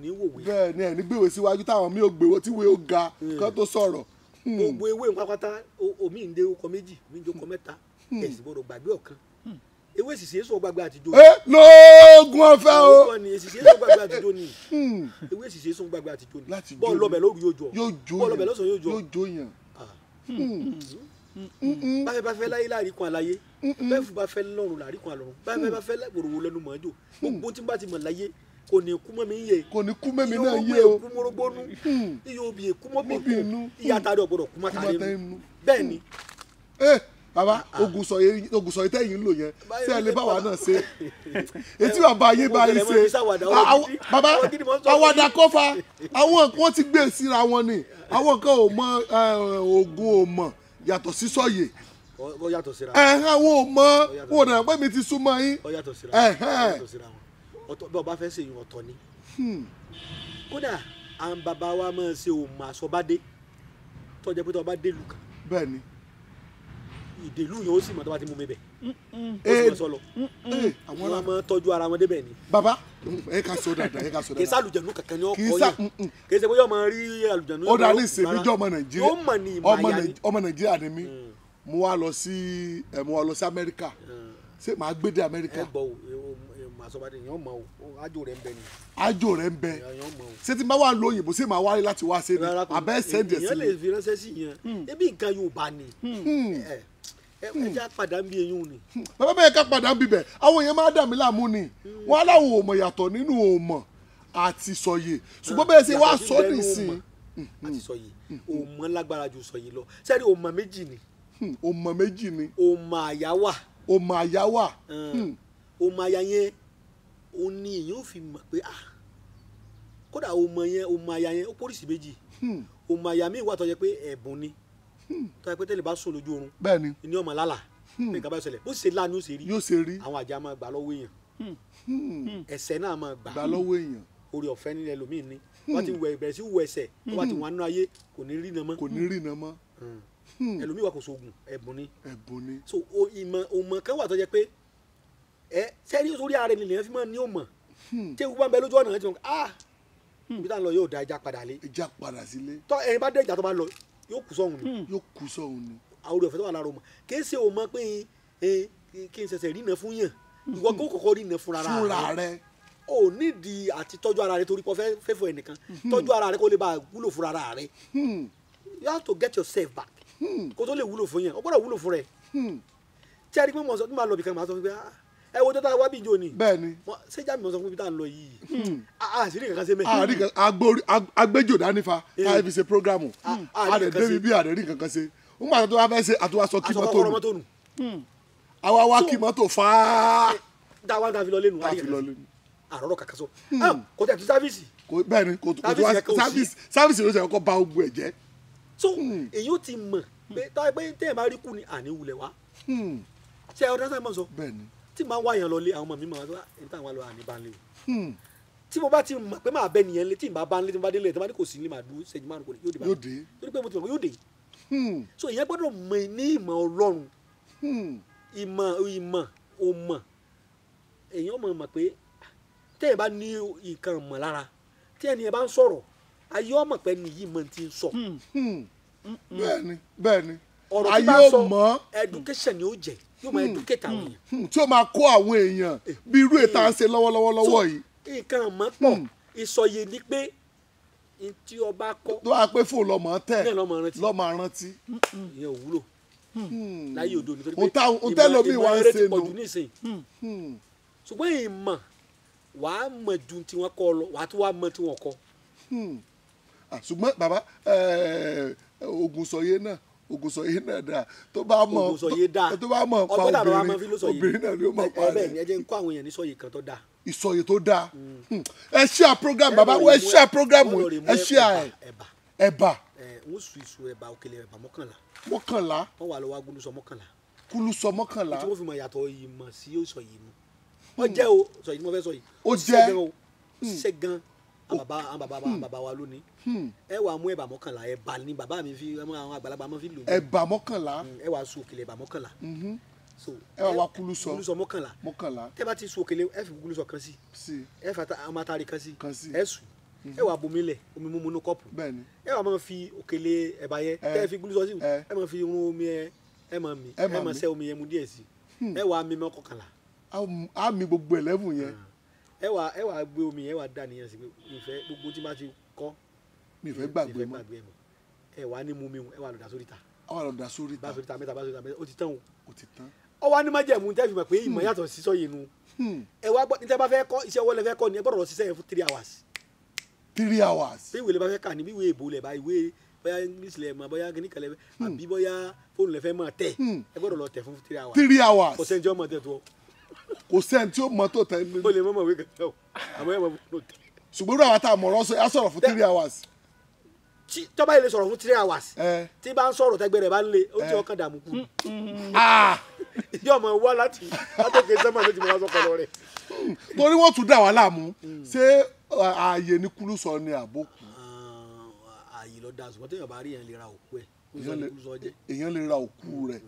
Ní wòwe. Bẹ́ẹ̀ ni, ẹ̀ ní gbèwé síwájú táwọn mi ò gbèwé tí wé ó ga kán tó sọ̀rọ̀. Gbogbo ewé pátápátá, omi ń dé ọkọ méjì, omi ń dé ọkọ mẹ́ta, ẹ̀sìn gbọ́dọ̀ gbàgbé ọ̀kan. Ewé sì ṣe é sọ gbàgbé àtijọ́. Ẹ lóògùn ọ̀fẹ́ o. Òótọ́ ni, èsì ṣe é sọ gbàgbé àtijọ́ ni. Ewé sì ṣe é sọ gbàgbé àtijọ́ ni. Láti jó bọ́ọ̀lù ni. Ọbẹ̀ lóru yóò jọ. Yóò jó Bọ́ọ̀lù ọbẹ̀ lọ́sàn-án yóò jọ. Yóò jó yàn. Báfẹ́ bá fẹ́ láyé láàrin kan àláyé, bẹ́ẹ̀ fún bá fẹ́ lọ́run láàrin kan àlọ́run, báfẹ́ bá fẹ́ wòròwò lẹ́nu mọ́ jò. Gbogbo tí n bá ti mọ̀ láyé kò ní kú mọ́ mi ń yé. Kò ní kú mẹ́mi náà Iye yé o. Èkú mórógbónú, iye obì èkú mọ́bì Mọ́bì inú. kú, iye atari ọ̀gbọ́dọ̀ kú mọ́tàrí Mọ́tàrí inú. inú. Bẹ́ẹ̀ ni. Ẹ bàbá, ogun sọ yìí tẹ́yìn ń lò yẹn, Báyìí ṣé ẹ lè ló bá wa lè náà ṣe etí bàbá yín bá yín Mo ṣe? tẹ̀lé mọ́ ṣàwàdà, ọ̀rọ̀ gidi. Bàbá, Ọ̀rọ̀ gidi mo ń sọ. Àwàdà kọfà, àwọn kan ti gbé síra wọn ni, àwọn kan ò mọ oògùn ò mọ̀ yàtọ̀ sí sọ̀yè. Ó yàtọ̀ síra. Ẹ̀hẹ́n, àwọn ò mọ wọn ò dẹ̀ pé mi ti súnmọ́ yín. Ó yàtọ̀ síra wọn. Ẹ̀hẹ́n. Ó yàtọ̀ síra wọn. Ọ̀tọ̀ bí ọba fẹ́ ṣe yun ọ̀tọ̀ ni. Kódà àwọn bàbá wa máa ṣe òmò àsọ̀bádé, tó jẹ́ pé tó bá dé ìlú kan, Bẹ́ẹ̀ ni. Ìdèlú yẹn ó sì mọ̀ tó bá ti mú mi bẹ̀, ó sì mọ̀ sọ lọ. Àwọn Wọn máa tọ́jú ara wọn débẹ̀ ni. Bàbá, ẹ ká sọ dáadáa, ẹ ká sọ Kì í dáadáa. sàlùjẹ̀nu kankan ni Kì í ọkọ yẹn. Kì í ṣe pé yóò máa rí àlùjẹ̀nu. Ó dá ní ìsèmí jẹ́ ọmọ Nàìjíríà. Yóò mọ̀ ní ìmọ̀ Ọmọ àyà ni. Ọmọ Nàìjíríà ni mí, mo wá lọ sí Amẹ́ríkà, ṣé màá gbé dé Amẹ́ríkà? Ẹ gbọ́ o, ìmọ̀ àsọ̀bádé yẹn mọ̀ o, ájò rẹ̀ ń bẹ ni. Ájò rẹ̀ ń bẹ. Yẹn mọ̀ o. Ṣé tí n bá wà lọ òyìnbó, ṣé màá wáyé láti wá ṣe ni Rárá, kò àbẹ́ send ẹ̀ sí èèyàn mi? Lè fi ránṣẹ́ sí yẹn, ebi nǹkan Yorùbá ni. Ẹ ẹ ẹ já padà ń bí eyín ni. Bàbá, bẹ́ẹ̀ ká padà ń bibẹ̀, àwọn èèyàn máa dà mí láàmú ni, wọ́n á láwọn ò mọ̀ yàtọ̀ nínú òmọ̀ àti sọ̀yè, ṣùgbọ́n bẹ́ẹ̀ ṣe wá Yàtọ̀ sí sọ bẹ́ẹ̀ ní nìsín. Òmọ̀ àti sọ̀yè, òmọ̀ lágbára ju sọ̀yè lọ. Sẹ́ni òmọ̀ méjì ni. Òmọ̀ méjì ni. Òmọ̀ àyà wà. Òmọ̀ àyà wà. Òmọ̀ àyà yẹn, ó ní èèyàn ò fi mọ̀ pé ah, kódà òmọ̀ yẹn, òmọ̀ àyà yẹn, ó pólísì méjì. Òmọ̀ àyà míì wà tó jẹ́ pé ẹ̀bùn ni, tó jẹ́ pé tẹ́lẹ̀ bá sùn lójú oorun Bẹ́ẹ̀ ni. ní ọmọ lálà pé nǹkan bá ṣẹlẹ̀, bó ṣe lá ni ó ṣe rí. Yóò ṣe rí. Àwọn àjà máa gbà lọ́wọ́ èèyàn, ẹsẹ̀ náà máa gbà. Gbà lọ́wọ́ èèyàn. Orí ọ̀fẹ́ nílẹ̀ lómìn ni wọ́n ti wẹ̀ bẹ̀rẹ̀ sí wọ ẹsẹ̀ tó bá ti wà nínú ayé, kò ní rí iná mọ́. Kò ní rí iná mọ́. Ẹlòmíì wà, kò sóògùn, ẹ̀bùn ni. Ẹ̀bùn ni. So ìmọ̀ òmọ̀ kan wà tó jẹ́ pé ẹ sẹ́rí sórí ara ẹni lèyàn fi máa ní òmọ̀ tí ewu bá ń bẹ lójú ọ̀nà ẹ̀ tí wọ́n, ah, ibi tá à ń lọ yóò da, ẹja padà lé. Ẹja padà sílé. Tọ́ ẹni bá dé ìjà tó bá lọ, yóò kú sọ́hun ni. Yóò kú sọ́hun ni. Àwọn orí ọ̀fẹ́ tó wà lára òmọ̀ kì í ṣe òmọ̀ pé ẹ kí n ṣẹ̀ṣẹ̀ rí iná fún yàn, ìwọ kó kọ́kọ́ rí iná fúnra Fúnra rẹ. rẹ. O nídìí àti tọ́jú ara rẹ torí pé o fẹ́ fẹ́ fún ẹnìkan, tọ́jú ara rẹ kó lè bá wúlò fúnra rẹ. You have to get yourself back kó tó lè wúlò fún yàn, o gbọ́dọ̀ wúlò fún rẹ. Tí a rí pé mo sọ tí màá lọ bìkan, màá sọ fún mi pé ah, ẹ wo tó tá a wá bí ìjọ ni. Bẹ́ẹ̀ ni. Ṣé jáde mo sọ fún mi tá à ń lọ yìí, ah, àṣírí kankan ṣe mẹ́. Àárín kan agbẹjọ dání fa káyọ̀ fi ṣe programme. Ah, A lè àárín kankan débi ṣe. bí àdérí kankan ṣe ń gbà tó wá fẹ́ ṣe àtúwá sọ kí Aṣọ mọ́tò kọ́kọ́rọ́ nù. Mọ́tò nù. Àwa wá kí mọ́tò fáá. Dáwà tá a fi lọ lẹ́nu. Tá a fi lọ lẹ́nu. Àrọ́rọ́ kàkà sọ. Ah, kò tẹ̀ tó service. Bẹ́ẹ̀ ni, kò tó Service wá yẹn kò sí. Service ló ṣe kọ́kọ́ ba ogun ẹ̀ jẹ́. So èyí ó ti mọ̀ pé táwọn pé téèyàn bá rí kú ni àní wulẹ̀ wá. Ṣé ọdún sáà mọ̀ sọ? Bẹ́ẹ̀ ni. Tí màá wá yàn lọ lé àwọn ọmọ mi, màá wá ní táwọn wá lọ, àní bá ń lé o. Tí mo bá ti mọ̀ pé màá bẹ nìyẹn lé, tí n bá bá ń lé, tí mo bá délé, tí mo bá ní kò sí ní, màá dúró ṣẹ́jú 5, kò ní yóò dé bá Yóò mi. dé. Torí pé mo ti mọ̀ pé yóò dé. So ìyẹn gbọ́dọ̀ mọ̀ ní ìmọ̀ Ọlọ́run. Ìmọ̀ ìmọ̀ òmọ̀, èèyàn mọ̀ mọ̀ pé téèyàn bá ní nǹkan mọ̀ lára, tí ẹni yẹn bá ń sọ̀rọ̀, ayé ọmọ pé nìyí mọ̀ ti ń sọ. Bẹ́ẹ̀ ni, bẹ́ẹ̀ ni. Ọ̀rọ̀ tí Ayé bá ń ò sọ, mọ̀. Education ni ó jẹ́, yóò máa educate àwọn èèyàn. Tí ó máa kó àwọn èèyàn bí irú ètò à ń ṣe lọ́wọ́lọ́wọ́ lọ́wọ́ yìí. Nǹkan mọ̀ pọ̀, ìsọyè ni pé n tí ọba kọ́ Tó wá pé fóònù lọ́mọ tẹ̀. Náà lọ́mọ rántí. Lọ́mọ rántí. Ìyẹn ò wúlò láyé òde òní torí pé Ohun ohun tẹ́lòmíì ìmọ̀ wá ń eré ti ṣe pọ̀ nù. jù nísìnyí. Ṣùgbọ́n ìmọ̀, wàá mọ̀ ju tí wọ́n kọ́ lọ, wàá tún wá mọ̀ tí wọ́n kọ́. Ah, ṣùgbọ́n bàbá, Ògùnsọ̀yé náà, Ògùnsọ̀yé náà dáa tó bá mọ̀. Ògùnsọ̀yé dáa. Tó bá mọ̀ pa Ọgbọ́n tàbí wàá mọ̀ fi ló obìnrin sọ̀yé. Obìnrin náà ni ó mọ̀ pa Ẹ bẹ́ẹ̀ ni. rẹ̀. Ẹ jẹ́ ń kọ́ àwọn èèyàn ní sọ̀yè kan tó dáa. Ìsọ̀yè tó dáa. Ẹ share program, bàbá, ẹ share program, ẹ share ẹ. Ẹ̀bà. Ẹ̀bà. Ẹ̀ ń sùn ìṣù ẹ̀bà, òkèlè ẹ̀bà 11. 11. Wọ́n wà lọ́wọ́ agúnusọ 11. Kúlùsọ 11. Tí wọ́n fi mọ̀ yàtọ̀ ìmọ̀ sí sọ̀yè nu, wọ́n jẹ́ o sọ̀yè tí mo fẹ́ sọ yìí. Ó ṣiṣẹ́ jẹ́. Gan o, ó ṣiṣẹ́ gan. Àwọn bàbá wa lónìí, ẹ wàá mú ẹ̀bà 11, ẹ̀bà ni bàbá mi fi àwọn àgbàlagbà máa fi lò ní. Ẹ̀bà 11. Ẹ wàá sun òkèlè ẹ̀bà 11. So Ẹ wá wá kúlùsọ. Kúlùsọ 11. 11. Tẹ́ bá ti sun òkèlè, ẹ fi kúlùsọ kan sí. Sí. Ẹ fata àwọn atari kan sí. Kan sí. Ẹ sùn. Ẹ wà bomi lẹ̀, omi mímu inú kọ́ọ̀pù. Bẹ́ẹ̀ni. Ẹ wà máa fi òkèlè ẹ̀bà yẹn tẹ́ ẹ fi gúlúsọ sí, ẹ máa fi irun omi ẹ, ẹ máa mì, Ẹ ẹ máa máa mì. sẹ́ omi yẹn mu díẹ̀ sí, ẹ wà mímọ́ 11. Á mi gbogbo 11 yẹn. Ẹ wà gbé omi yẹn, ẹ wà dà nìyẹn sí pé ìfẹ́ gbogbo tí bá ti kọ́, Mi ì fẹ́ gbàgbé ìfẹ́ mọ́. Gbàgbé ẹ mọ́. Ẹ wà ní mú mi, ẹ wà lọ dà sórí ta. Á wà lọ dà sórí Bá ta. sórí ta mẹ́ta, bá sórí ta mẹ́ta, ó ti tán o. Ó ti tán. Ọ wá ní májẹ̀mú tẹ́ fi mọ̀ pé ìmọ̀ yàtọ̀ sí sọ́yìn nu. Ẹ wá gbọ́, ní tẹ́ bá fẹ́ kọ́ iṣẹ́ ọwọ́ lẹ fẹ́ kọ́ ni, ẹ gbọ́dọ̀ lọ ṣiṣẹ́ yẹn fún 3 hours. 3 hours. Bí ìwé lẹ bá fẹ́ kà ní, bí ìwé èbó lẹ bá, ìwé bóyá English lẹ mọ̀, bóyá kíní kan lẹ fẹ́, àbí bóyá fóònù lẹ fẹ́ máa tẹ̀, ẹ gbọ́dọ̀ lọ tẹ̀ fún 3 hours. 3 hours. Kò sẹ́ni tí ó mọ̀ tẹ̀ tó ọ. Kò sẹ́ni tí ó mọ tó tẹ̀. Ó lè mọ̀ mọ̀ wé kankan o, àmọ́ ẹ mọ̀ fóònù tẹ̀. Ṣùgbọ́n irú àwọn tá a mọ̀rọ̀ sọ, á sọ̀rọ̀ fún 3 hours. Tí tọ́ba yìí lè sọ̀rọ̀ fún 3 hours, tí bá ń sọ̀rọ̀ tẹ́gbẹ́ rẹ̀ bá ń le, ó ti ọkàn dààmú kú. Yóò mọ̀ wá láti látòkè sẹ́mà ló ti mọ̀ wá sọ́kọ̀ rẹ̀. Torí wọ́n tún dà wá láàmú, ṣé ààyè ní kúlú sọ ni àbókù? Ààyè lọ da, ṣùgbọ́n téèyàn bá rí yẹn lè ra òkú ẹ̀, kúlú sọ ni kúlú sọ jẹ́. Èèyàn lè ra òkú rẹ̀.